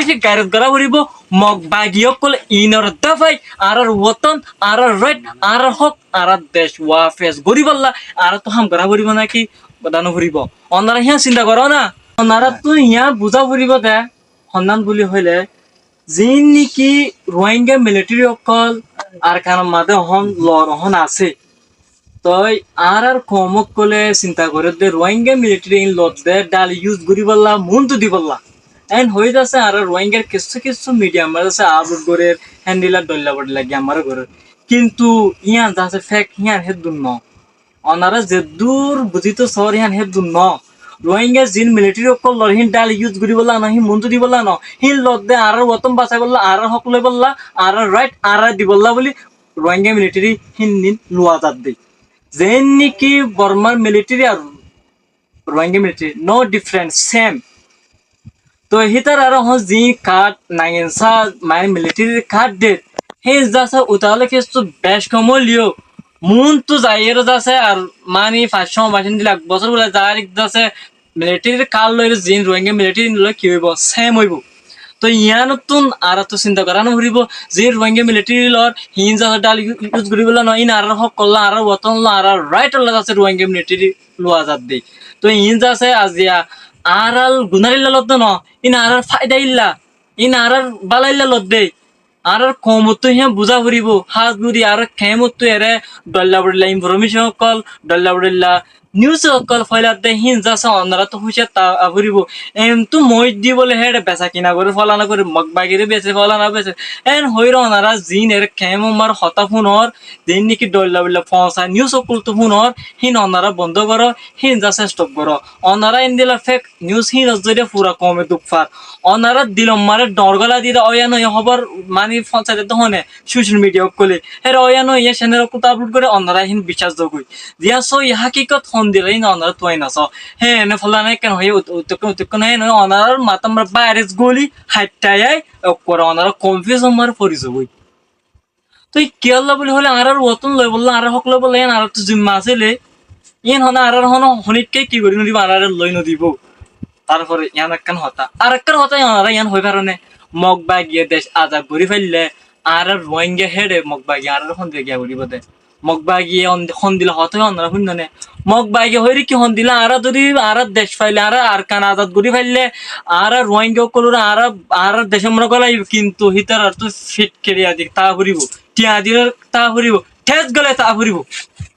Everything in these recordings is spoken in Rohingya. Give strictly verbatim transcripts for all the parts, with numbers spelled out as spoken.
Beci gairot gorá foribó, Mog bagi ókkol inor dáfai, añárar wotón, añárar right, añárar hók, añárar dec wafes goríbolla, añáráttu ham gorá foribó náki, gorá noforibó. Onará híyan sinta goró na, onaráttu híyan buzá foribó de, honnán buli hoilé, ziín niki Ruáingga militeri ókkol Arkanor mazé ehón lor ehón asé, toi añárar koum ókkolé sinta gorédde Ruáingga militeri ín lodde dhal yus goríbolla, muúntu dibolla. Eén hoói zasé añárar Ruáinggar kessú kessú midiyar mazé zasé aplod gorér, héndilla dhoilla bodhoilla giyán maré gorér. Kintu yían zasé fek, yían héddur noó. Onará zeddúr buzítou soór yían héddur noó. Ruáingga ziín militeri ókkol lor híin dhal yus goríbolla noó, híin muúntu dibolla noó. Híin lodde añárar wotón basaibólla, añárar hók loibólla, añárar right añáráre dibolla buli Ruáingga militeri híin luwa zadde. Zeén niki Bormar militeri ar Ruáingga militeri, no difference, same. Toi hítararé ehón ziín kard nangin sá, mani militerir kard der, híin zasé uta óile kessú bec hom óileyo, muúntu zaiyóre zasé ar mani fañs cót mac endilla ek bosór bóle zaiyóre zasé militerir kard loiyóre ziín Ruáingga militeri loi ki óibo, same óibo. Toi yíanottún añáráttu sinta gorá noforibó, ziín Ruáingga militeri lor, híin zasé dhal yu-, yus goríbolla noó, íin añárar hókolla, añárar wotónolla, añárar raitolla zasé Ruáingga militeri luwa zadde. Toi iín zasé aziya añárar gunáilla lodde noó, iín añárar faidailla, iín añárar bálailla lodde. Añárar koumottú híyan buzá foribó, hás gorí añárar kemottu eré dhoilla bodhoilla informécon ókkol, dhoilla bodhoilla nius ókkol foiladde híin zasé onoráttu húciyar táa foribó. Entú moóiddi bóle héçe besa kina gorér, fólana gorér, Mog bagiré beser, fólana beser. Eén hoiyóre onará ziín eré kemor hotá fúnor, ziín niki dhoilla bodhoilla foñsa nius ókkolttu fúnor, híin onará bondó goró, híin zasé stop goró. Onará endilla fek nius híinor zoriya fura koume duk far. Onará dilor mazé dhoóñr gola diyé de, óiya noóiya hóbor mani foóñsai de hone, social media ókkolé. Héçe óiya noóiya cenel ókkolttu aplod goré, onará híin biccác zogói. Ziyán sóiyi hákikot hondilla híin onará tuwai nosó. Hé, ene fólana ekkán hoiyé, ut-, utokkón, utokkón hoiyé, onarár matár mazé báires goli, haiththaiyai, ekkuware onará konfiusor mazé fori zogói. Toi kiyólla buli hoilé añárar wotón loibolla, añárar hók loibolla, yían añáráttu zimma asíle. Yían hone añárar hono honíkka ki gorí nodibó, añáráre loi nodibó. Tarfore yían ekkán hotá. Ar ekkán hotá yían añára yían hoi faróne. Mog bagiye dec azad gorí faillé, añárar Ruáingga héçe Mog bagiye añáráre hondilla giya goríbo de. Mog bagiye on-, hondilla hotá hoi onará fúinno né. Mog bagi hoiyóre ki hondilla añára zodi añárar dec faile, añára Arkan azad gorí faillé, añára Ruáingga ókkolóre añára, añárar decór mazé gólai, kintu hítarartú fit keriya di táa foribó, thiañ di táa foribó, thes gólai táa foribó.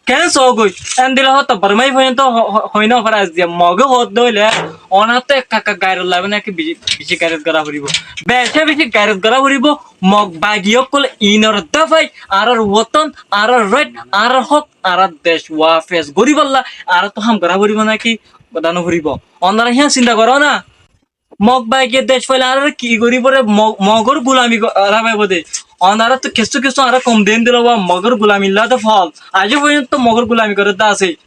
Keén sógoi, endilla hotá Bormai foijjonto ho-, ho-, hoi no fare aziya. Moge hoódde óile, onáttu ekka ekka gairot laibo né, ekka beci, beci gairot gorá foribó. Beci beci gairot gorá foribó. Mog bagi ókkol inor dáfai, añárar wotón, añárar rait, añárar hók, añárar dec wafes goríbolla, añáráttu ham gorá foribó náki gorá noforibó? Onará híyan sinta goró na. Mog bagiye dec faile añáráre ki goríbo re? Mo-, Mogor gulami go-, gorá faibo de. Onaráttu kessú kessú añára koum de endilla óibo, Mogor gulamilla de fol. Aijjó foijjonto Mogor gulami gorédde asé.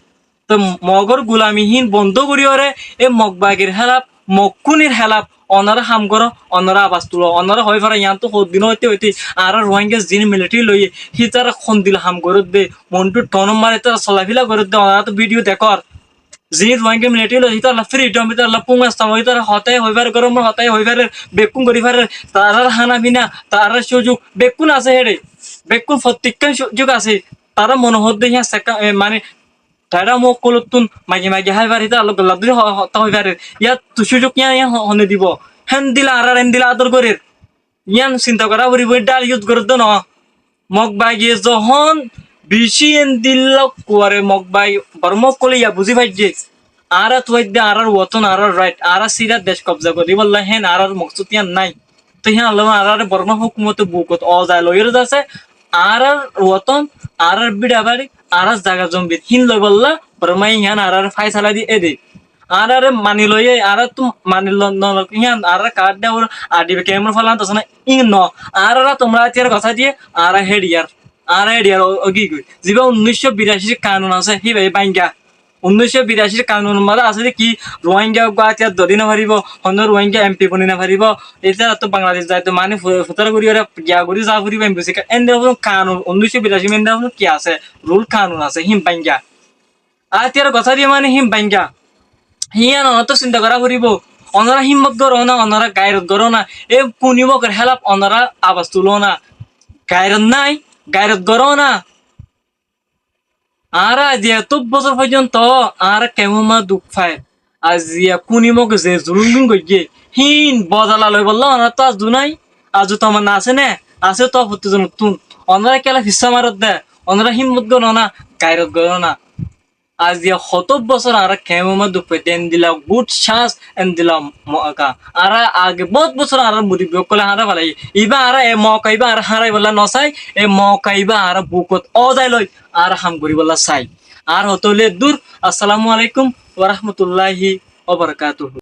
Toi Mogor gulami híin bondó goríyoré, e Mog bagir hélaf, Mog kúnir hélaf, onará ham goró, onará abas tuló, onará hoi faro, yíantu hoddin óite óite, añárar Ruáingga ziín militeri loiyé, hítara hondilla ham gorédde, Mondu thonor mazé hítara solafila gorédde, onaráttu vidiyo dekór. Ziín Ruáingga militeri loiyé, hítara fridom, hítara fúañstam, hítara hotá hoi farer, gorómor hotá hoi farer, bekkún gorí farer, tarár hána fina, tarár cúzuk, bekkún asé héçe, bekkún fottíkkán cúzuk asé, tará mone hoódde híyan sekka, e, mane, Taçá muk ókkolóttun magi magi hái farer, ítarar lói golla dóri ho-, hotá hoi farer. Yáttu cúzuk yían, yían ho-, hone dibou? Héndila añáráre héndila ador gorér. Yían sinta gorá foribóu, dhál yus gorér dé noó. Mog bagiye zohón bicí héndila kuare Mog bagi, Bormá ókkolé yá buzí faijjé. Añára tuáidde añárár wotón, añárár rait, añára síra dec kobza goríbolla héen añárár moksód yían nái. Toi híyan loi añáráre Bormá hókumote bukot ozai loiyóre zasé, añárár wotón, añárár bíça bari, añárár zaga zombit hín loibolla Bormáye híyan añáráre fáisala di éde. Añáráre mani loiyé, añáráttu mani lo-, no-, no-, híyan añáráre kaád de ur adibe kemor falan tosona ín no. Añáráre tomra átiyar gosá diyé, añára héçiyar, añára héçiyar o-, ogigoi. Zibá unnúiccó biracir kanun asé, híba báinga. Unnúiccó biracir kanunor mazé asé de ki, Ruáinga uggúa átiyar dóri no faribóu, honó Ruáinga em pi boni no faribóu, ítarattú Bangladec zaito mani fu-, futara gorí ore giya gorí za foribóu, em bi si ka-, endilla hono kanun, unnúiccó biraci endilla hono ki asé, rul kanun asé, hín báinga. Átiyar gosá diye mani hín báinga. Híyan onóttu sinta gorá foribóu. Onorá hímmot goró na, onorá gairot goró na, e kúni mogor hélaf onorá abas tuló na. Gairot nái, gairot goró na. Añára aziya etó bosór foijjonto añára kemfot duk fair. Aziya kúni moge ze zulum gín goijjé, hín bodala loibolla onoráttu azu nái, azu tomanna asé né? Asé tó fottí zonottún. Onorá kiyólla fissá maredde, onorá hímmot goró na, gairot goró na. Aziya hotó bosór añára kemfot duk fair, endilla good chance, endilla moka. Añára age bóut bosór añára murubbi ókkole hárai felaiyé. Ibá añára e moka ibá añára háraibólla nosai, e moka ibá añára bukot ózai loi añára ham goríbolla sai. Añár hotá óilde eddúr. Assalamu alaikum wa rahmatullahi wa barakatuhu.